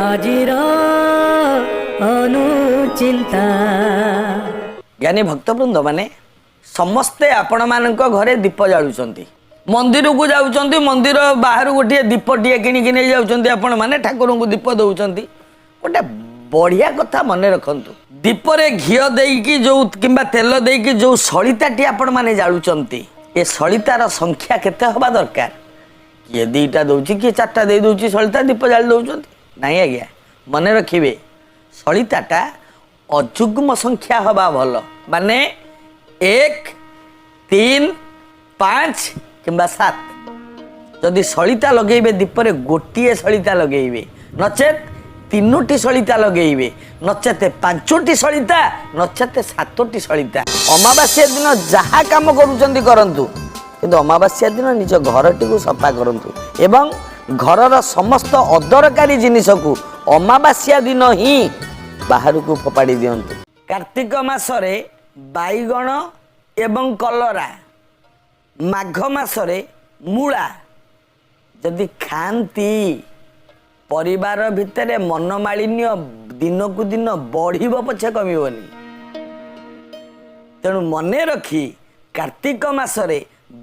ଆଜିର ଅନୁଚିନ୍ତା। ଜ୍ଞାନୀ ଭକ୍ତବୃନ୍ଦ ମାନେ ସମସ୍ତେ ଆପଣମାନଙ୍କ ଘରେ ଦୀପ ଜାଳୁଛନ୍ତି, ମନ୍ଦିରକୁ ଯାଉଛନ୍ତି, ମନ୍ଦିର ବାହାରୁ ଗୋଟିଏ ଦୀପଟିଏ କିଣିକି ନେଇ ଯାଉଛନ୍ତି, ଆପଣମାନେ ଠାକୁରଙ୍କୁ ଦୀପ ଦେଉଛନ୍ତି। ଗୋଟେ ବଢ଼ିଆ କଥା ମନେ ରଖନ୍ତୁ, ଦୀପରେ ଘିଅ ଦେଇକି ଯେଉଁ କିମ୍ବା ତେଲ ଦେଇକି ଯେଉଁ ସଳିତାଟି ଆପଣମାନେ ଜାଳୁଛନ୍ତି, ଏ ସଳିତାର ସଂଖ୍ୟା କେତେ ହେବା ଦରକାର? କିଏ 2ଟା ଦେଉଛି, କିଏ 4ଟା ଦେଇ ଦେଉଛି, ସଳିତା ଦୀପ ଜାଳି ଦେଉଛନ୍ତି। ନାଇଁ ଆଜ୍ଞା, ମନେ ରଖିବେ, ସଳିତାଟା ଅଯୁଗ୍ମ ସଂଖ୍ୟା ହେବା ଭଲ, ମାନେ 1, 3, 5 କିମ୍ବା 7। ଯଦି ସଳିତା ଲଗେଇବେ ଦୀପରେ, ଗୋଟିଏ ସଳିତା ଲଗେଇବେ, ନଚେତ୍ 3ଟି ସଳିତା ଲଗେଇବେ, ନଚେତ 5ଟି ସଳିତା, ନଚେତ 7ଟି ସଳିତା। ଅମାବାସ୍ୟା ଦିନ ଯାହା କାମ କରୁଛନ୍ତି କରନ୍ତୁ, କିନ୍ତୁ ଅମାବାସ୍ୟା ଦିନ ନିଜ ଘରଟିକୁ ସଫା କରନ୍ତୁ ଏବଂ ଘରର ସମସ୍ତ ଅଦରକାରୀ ଜିନିଷକୁ ଅମାବାସ୍ୟା ଦିନ ହିଁ ବାହାରକୁ ଫୋପାଡ଼ି ଦିଅନ୍ତୁ। କାର୍ତ୍ତିକ ମାସରେ ବାଇଗଣ ଏବଂ କଲରା, ମାଘ ମାସରେ ମୂଳା ଯଦି ଖାଆନ୍ତି, ପରିବାର ଭିତରେ ମନମାଳିନ୍ୟ ଦିନକୁ ଦିନ ବଢ଼ିବ ପଛେ କମିବନି। ତେଣୁ ମନେ ରଖି କାର୍ତ୍ତିକ ମାସରେ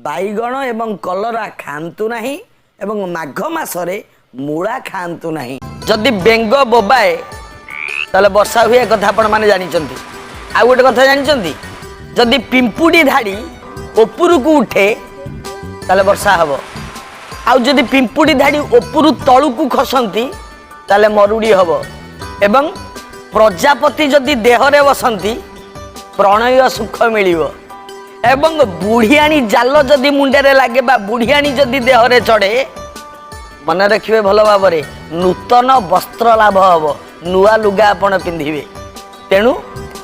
ବାଇଗଣ ଏବଂ କଲରା ଖାଆନ୍ତୁ ନାହିଁ ଏବଂ ମାଘ ମାସରେ ମୂଳା ଖାଆନ୍ତୁ ନାହିଁ। ଯଦି ବେଙ୍ଗ ବୋବାଏ ତାହେଲେ ବର୍ଷା ହୁଏ, ଏ କଥା ଆପଣମାନେ ଜାଣିଛନ୍ତି। ଆଉ ଗୋଟେ କଥା ଜାଣିଛନ୍ତି, ଯଦି ପିମ୍ପୁଡ଼ି ଧାଡ଼ି ଉପରକୁ ଉଠେ ତାହେଲେ ବର୍ଷା ହେବ, ଆଉ ଯଦି ପିମ୍ପୁଡ଼ି ଧାଡ଼ି ଉପରୁ ତଳକୁ ଖସନ୍ତି ତାହେଲେ ମରୁଡ଼ି ହେବ, ଏବଂ ପ୍ରଜାପତି ଯଦି ଦେହରେ ବସନ୍ତି ପ୍ରଣୟ ସୁଖ ମିଳିବ, ଏବଂ ବୁଢ଼ିଆଣୀ ଜାଲ ଯଦି ମୁଣ୍ଡରେ ଲାଗେ ବା ବୁଢ଼ିଆଣୀ ଯଦି ଦେହରେ ଚଢ଼େ, ମନେ ରଖିବେ ଭଲ ଭାବରେ, ନୂତନ ବସ୍ତ୍ର ଲାଭ ହେବ, ନୂଆ ଲୁଗା ଆପଣ ପିନ୍ଧିବେ। ତେଣୁ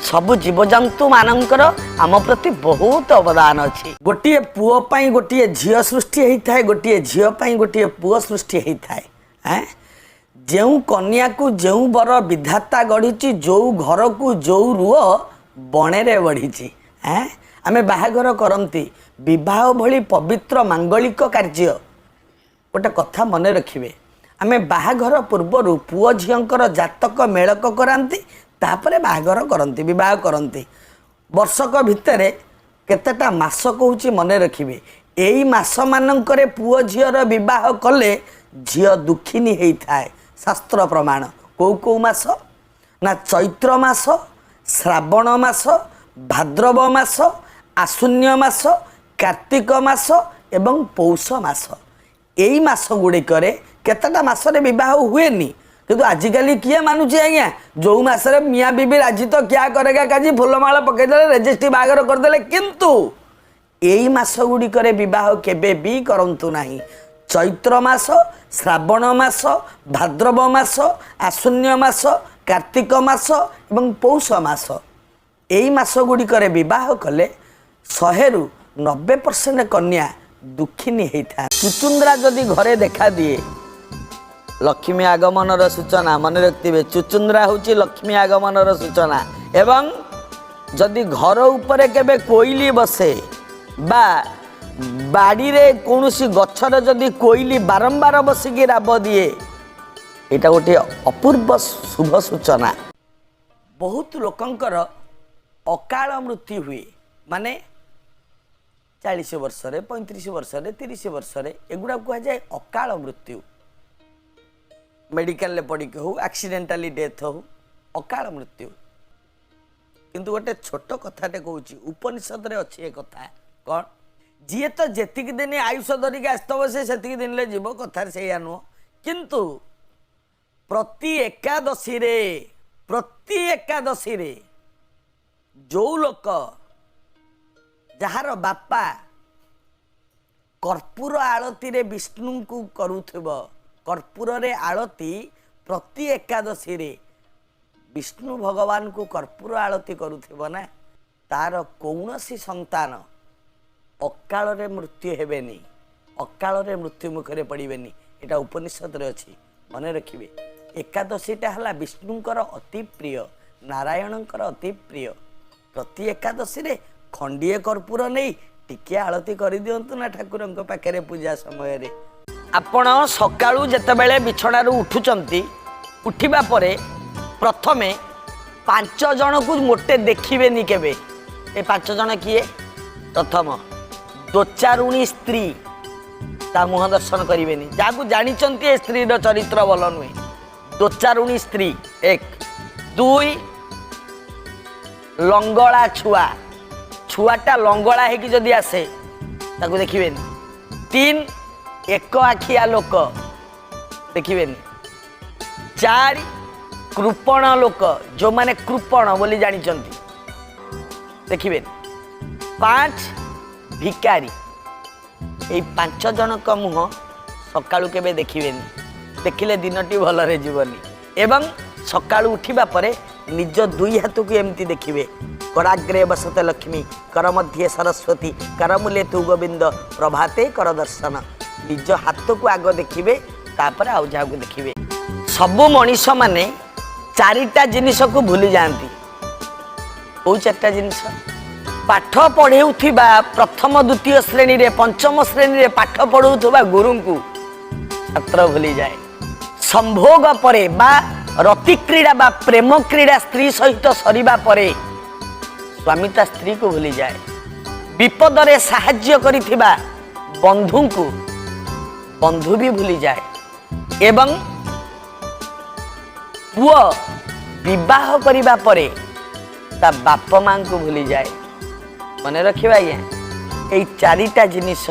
ସବୁ ଜୀବଜନ୍ତୁମାନଙ୍କର ଆମ ପ୍ରତି ବହୁତ ଅବଦାନ ଅଛି। ଗୋଟିଏ ପୁଅ ପାଇଁ ଗୋଟିଏ ଝିଅ ସୃଷ୍ଟି ହେଇଥାଏ, ଗୋଟିଏ ଝିଅ ପାଇଁ ଗୋଟିଏ ପୁଅ ସୃଷ୍ଟି ହେଇଥାଏ। ଯେଉଁ କନ୍ୟାକୁ ଯେଉଁ ବର ବିଧାତା ଗଢ଼ିଛି, ଯେଉଁ ଘରକୁ ଯେଉଁ ରୁଅ ବଣେରେ ବଢ଼ିଛି। ଆମେ ବାହାଘର କରନ୍ତି, ବିବାହ ଭଳି ପବିତ୍ର ମାଙ୍ଗଳିକ କାର୍ଯ୍ୟ। ଗୋଟେ କଥା ମନେ ରଖିବେ, ଆମେ ବାହାଘର ପୂର୍ବରୁ ପୁଅ ଝିଅଙ୍କର ଜାତକ ମେଳକ କରାନ୍ତି, ତାପରେ ବାହାଘର କରନ୍ତି, ବିବାହ କରନ୍ତି। ବର୍ଷକ ଭିତରେ କେତେଟା ମାସ କହୁଛି ମନେ ରଖିବେ, ଏଇ ମାସମାନଙ୍କରେ ପୁଅ ଝିଅର ବିବାହ କଲେ ଝିଅ ଦୁଃଖିନୀ ହେଇଥାଏ। ଶାସ୍ତ୍ର ପ୍ରମାଣ। କେଉଁ କେଉଁ ମାସ ନା ଚୈତ୍ର ମାସ, ଶ୍ରାବଣ ମାସ, ଭାଦ୍ରବ ମାସ, ଆଶ୍ୱିନ ମାସ, କାର୍ତ୍ତିକ ମାସ ଏବଂ ପୌଷ ମାସ। ଏଇ ମାସ ଗୁଡ଼ିକରେ କେତେଟା ମାସରେ ବିବାହ ହୁଏନି, କିନ୍ତୁ ଆଜିକାଲି କିଏ ମାନୁଛି ଆଜ୍ଞା? ଯେଉଁ ମାସରେ ମିଆଁ ବିବି ରାଜି ତ କ୍ୟା କରେଗା କାଜି, ଫୁଲମାଳ ପକେଇଦେଲେ, ରେଜିଷ୍ଟ୍ରି ବାହାଘର କରିଦେଲେ। କିନ୍ତୁ ଏଇ ମାସ ଗୁଡ଼ିକରେ ବିବାହ କେବେ ବି କରନ୍ତୁ ନାହିଁ। ଚୈତ୍ର ମାସ, ଶ୍ରାବଣ ମାସ, ଭାଦ୍ରବ ମାସ, ଆଶ୍ୱିନ ମାସ, କାର୍ତ୍ତିକ ମାସ ଏବଂ ପୌଷ ମାସ, ଏଇ ମାସ ଗୁଡ଼ିକରେ ବିବାହ କଲେ 100ରୁ 90% କନ୍ୟା ଦୁଃଖିନୀ ହେଇଥାଏ। ଚୁଚୁନ୍ଦ୍ରା ଯଦି ଘରେ ଦେଖାଦିଏ, ଲକ୍ଷ୍ମୀ ଆଗମନର ସୂଚନା। ମନେ ରଖିଥିବେ, ଚୁଚୁନ୍ଦ୍ରା ହେଉଛି ଲକ୍ଷ୍ମୀ ଆଗମନର ସୂଚନା। ଏବଂ ଯଦି ଘର ଉପରେ କେବେ କୋଇଲି ବସେ ବା ବାଡ଼ିରେ କୌଣସି ଗଛରେ ଯଦି କୋଇଲି ବାରମ୍ବାର ବସିକି ରାବ ଦିଏ, ଏଇଟା ଗୋଟିଏ ଅପୂର୍ବ ଶୁଭ ସୂଚନା। ବହୁତ ଲୋକଙ୍କର ଅକାଳ ମୃତ୍ୟୁ ହୁଏ, ମାନେ 40 ବର୍ଷରେ, 35 ବର୍ଷରେ, 30 ବର୍ଷରେ, ଏଗୁଡ଼ା କୁହାଯାଏ ଅକାଳ ମୃତ୍ୟୁ। ମେଡ଼ିକାଲରେ ପଡ଼ିକି ହଉ, ଆକ୍ସିଡେଣ୍ଟାଲି ଡେଥ୍ ହଉ, ଅକାଳ ମୃତ୍ୟୁ। କିନ୍ତୁ ଗୋଟେ ଛୋଟ କଥାଟେ କହୁଛି, ଉପନିଷଦରେ ଅଛି ଏ କଥା। କ'ଣ? ଯିଏ ତ ଯେତିକି ଦିନ ଆୟୁଷ ଧରିକି ଆସିଥିବ ସେ ସେତିକି ଦିନରେ ଯିବ, କଥାରେ ସେଇଆ ନୁହଁ। କିନ୍ତୁ ପ୍ରତି ଏକାଦଶୀରେ ଯେଉଁ ଲୋକ ଯାହାର ବାପା କର୍ପୂର ଆଳତୀରେ ବିଷ୍ଣୁଙ୍କୁ କରୁଥିବ, କର୍ପୂରରେ ଆଳତୀ ପ୍ରତି ଏକାଦଶୀରେ ବିଷ୍ଣୁ ଭଗବାନଙ୍କୁ କର୍ପୂର ଆଳତୀ କରୁଥିବ ନା, ତାର କୌଣସି ସନ୍ତାନ ଅକାଳରେ ମୃତ୍ୟୁ ହେବେନି, ଅକାଳରେ ମୃତ୍ୟୁ ମୁଖରେ ପଡ଼ିବେନି। ଏଇଟା ଉପନିଷଦରେ ଅଛି, ମନେ ରଖିବେ। ଏକାଦଶୀଟା ହେଲା ବିଷ୍ଣୁଙ୍କର ଅତି ପ୍ରିୟ, ନାରାୟଣଙ୍କର ଅତି ପ୍ରିୟ। ପ୍ରତି ଏକାଦଶୀରେ ଖଣ୍ଡିଏ କର୍ପୂର ନେଇ ଟିକିଏ ଆଳତୀ କରିଦିଅନ୍ତୁ ନା ଠାକୁରଙ୍କ ପାଖରେ ପୂଜା ସମୟରେ। ଆପଣ ସକାଳୁ ଯେତେବେଳେ ବିଛଣାରୁ ଉଠୁଛନ୍ତି, ଉଠିବା ପରେ ପ୍ରଥମେ 5 ଜଣକୁ ମୋଟେ ଦେଖିବେନି କେବେ। ଏ 5 ଜଣ କିଏ? ପ୍ରଥମ ଦୋଚାରୁଣୀ ସ୍ତ୍ରୀ, ତା ମୁହଁ ଦର୍ଶନ କରିବେନି। ଯାହାକୁ ଜାଣିଛନ୍ତି ଏ ସ୍ତ୍ରୀର ଚରିତ୍ର ଭଲ ନୁହେଁ, ଦୋଚାରୁଣୀ ସ୍ତ୍ରୀ 1। 2, ଲଙ୍ଗଳା ଛୁଆ, ଛୁଆଟା ଲଙ୍ଗଳା ହେଇକି ଯଦି ଆସେ ତାକୁ ଦେଖିବେନି। 3, ଏକ ଆଖିଆ ଲୋକ ଦେଖିବେନି। 4, କୃପଣ ଲୋକ, ଯେଉଁମାନେ କୃପଣ ବୋଲି ଜାଣିଛନ୍ତି ଦେଖିବେନି। 5, ଭିକାରୀ। ଏଇ 5 ଜଣଙ୍କ ମୁହଁ ସକାଳୁ କେବେ ଦେଖିବେନି, ଦେଖିଲେ ଦିନଟି ଭଲରେ ଯିବନି। ଏବଂ ସକାଳୁ ଉଠିବା ପରେ ନିଜ 2 ହାତକୁ ଏମିତି ଦେଖିବେ। କରାଗ୍ରେ ବସତେ ଲକ୍ଷ୍ମୀ, କର ମଧ୍ୟେ ସରସ୍ୱତୀ, କରମୂଲେ ତୁ ଗୋବିନ୍ଦ, ପ୍ରଭାତେ କର ଦର୍ଶନ। ନିଜ ହାତକୁ ଆଗ ଦେଖିବେ, ତାପରେ ଆଉ ଯାହାକୁ ଦେଖିବେ। ସବୁ ମଣିଷମାନେ 4ଟା ଜିନିଷକୁ ଭୁଲି ଯାଆନ୍ତି। କେଉଁ 4ଟା ଜିନିଷ? ପାଠ ପଢ଼େଉଥିବା ପ୍ରଥମ ଦ୍ୱିତୀୟ ଶ୍ରେଣୀରେ ପଞ୍ଚମ ଶ୍ରେଣୀରେ ପାଠ ପଢ଼ଉଥିବା ଗୁରୁଙ୍କୁ ଛାତ୍ର ଭୁଲିଯାଏ। ସମ୍ଭୋଗ ପରେ ବା ରତିକ୍ରୀଡ଼ା ବା ପ୍ରେମ କ୍ରୀଡ଼ା ସ୍ତ୍ରୀ ସହିତ ସରିବା ପରେ ସ୍ୱାମୀ ତା ସ୍ତ୍ରୀକୁ ଭୁଲିଯାଏ। ବିପଦରେ ସାହାଯ୍ୟ କରିଥିବା ବନ୍ଧୁଙ୍କୁ ବନ୍ଧୁ ବି ଭୁଲିଯାଏ। ଏବଂ ପୁଅ ବିବାହ କରିବା ପରେ ତା ବାପ ମାଙ୍କୁ ଭୁଲିଯାଏ। ମନେ ରଖିବା ଆଜ୍ଞା, ଏଇ 4ଟା ଜିନିଷ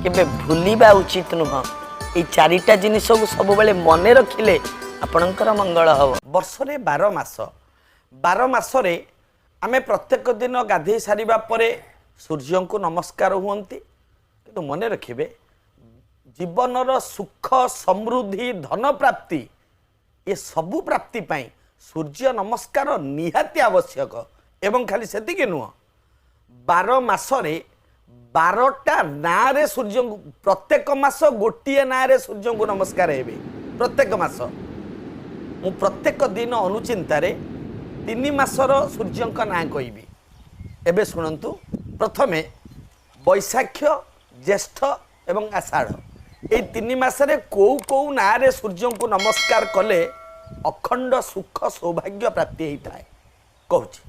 କେବେ ଭୁଲିବା ଉଚିତ ନୁହଁ। ଏଇ 4ଟା ଜିନିଷକୁ ସବୁବେଳେ ମନେ ରଖିଲେ ଆପଣଙ୍କର ମଙ୍ଗଳ ହେବ। ବର୍ଷରେ 12 ମାସ, 12 ମାସରେ ଆମେ ପ୍ରତ୍ୟେକ ଦିନ ଗାଧେଇ ସାରିବା ପରେ ସୂର୍ଯ୍ୟଙ୍କୁ ନମସ୍କାର ହୁଅନ୍ତି। କିନ୍ତୁ ମନେ ରଖିବେ, ଜୀବନର ସୁଖ ସମୃଦ୍ଧି ଧନ ପ୍ରାପ୍ତି ଏ ସବୁ ପ୍ରାପ୍ତି ପାଇଁ ସୂର୍ଯ୍ୟ ନମସ୍କାର ନିହାତି ଆବଶ୍ୟକ। ଏବଂ ଖାଲି ସେତିକି ନୁହଁ, 12 ମାସରେ 12ଟା ନାଁରେ ସୂର୍ଯ୍ୟଙ୍କୁ, ପ୍ରତ୍ୟେକ ମାସ ଗୋଟିଏ ନାଁରେ ସୂର୍ଯ୍ୟଙ୍କୁ ନମସ୍କାର ହେବେ। ପ୍ରତ୍ୟେକ ମାସ ମୁଁ ପ୍ରତ୍ୟେକ ଦିନ ଅନୁଚିନ୍ତାରେ 3 ମାସର ସୂର୍ଯ୍ୟଙ୍କ ନାଁ କହିବି। ଏବେ ଶୁଣନ୍ତୁ। ପ୍ରଥମେ ବୈଶାଖ, ଜ୍ୟେଷ୍ଠ ଏବଂ ଆଷାଢ଼, ଏଇ 3 ମାସରେ କେଉଁ କେଉଁ ନାଁରେ ସୂର୍ଯ୍ୟଙ୍କୁ ନମସ୍କାର କଲେ ଅଖଣ୍ଡ ସୁଖ ସୌଭାଗ୍ୟ ପ୍ରାପ୍ତି ହେଇଥାଏ କହୁଛି।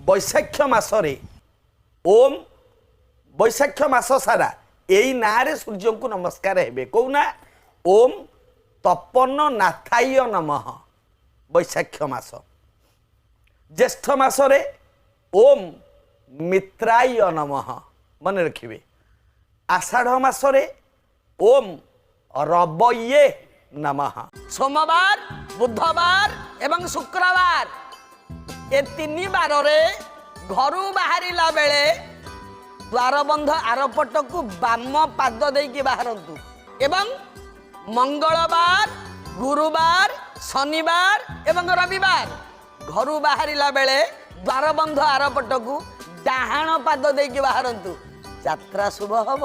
ବୈଶାଖ ମାସରେ ଓମ୍, ବୈଶାଖ ମାସ ସାରା ଏଇ ନାଁରେ ସୂର୍ଯ୍ୟଙ୍କୁ ନମସ୍କାର ହେବେ। କେଉଁ ନାଁ? ଓମ୍ ତପନ ନାଥାୟ ନମଃ, ବୈଶାଖ ମାସ। ଜ୍ୟେଷ୍ଠ ମାସରେ ଓମ୍ ମିତ୍ରାୟ ନମଃ, ମନେ ରଖିବେ। ଆଷାଢ଼ ମାସରେ ଓମ୍ ରବୟେ ନମଃ। ସୋମବାର, ବୁଧବାର ଏବଂ ଶୁକ୍ରବାର ଏ 3 ବାରରେ ଘରୁ ବାହାରିଲା ବେଳେ ଦ୍ୱାରବନ୍ଧ ଆରପଟକୁ ବାମ ପାଦ ଦେଇକି ବାହାରନ୍ତୁ। ଏବଂ ମଙ୍ଗଳବାର, ଗୁରୁବାର, ଶନିବାର ଏବଂ ରବିବାର ଘରୁ ବାହାରିଲା ବେଳେ ଦ୍ୱାରବନ୍ଧ ଆରପଟକୁ ଡାହାଣ ପାଦ ଦେଇକି ବାହାରନ୍ତୁ। ଯାତ୍ରା ଶୁଭ ହେବ,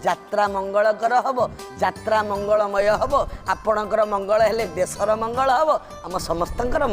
ଯାତ୍ରା ମଙ୍ଗଳକର ହେବ, ଯାତ୍ରା ମଙ୍ଗଳମୟ ହେବ। ଆପଣଙ୍କର ମଙ୍ଗଳ ହେଲେ ଦେଶର ମଙ୍ଗଳ ହେବ, ଆମ ସମସ୍ତଙ୍କର।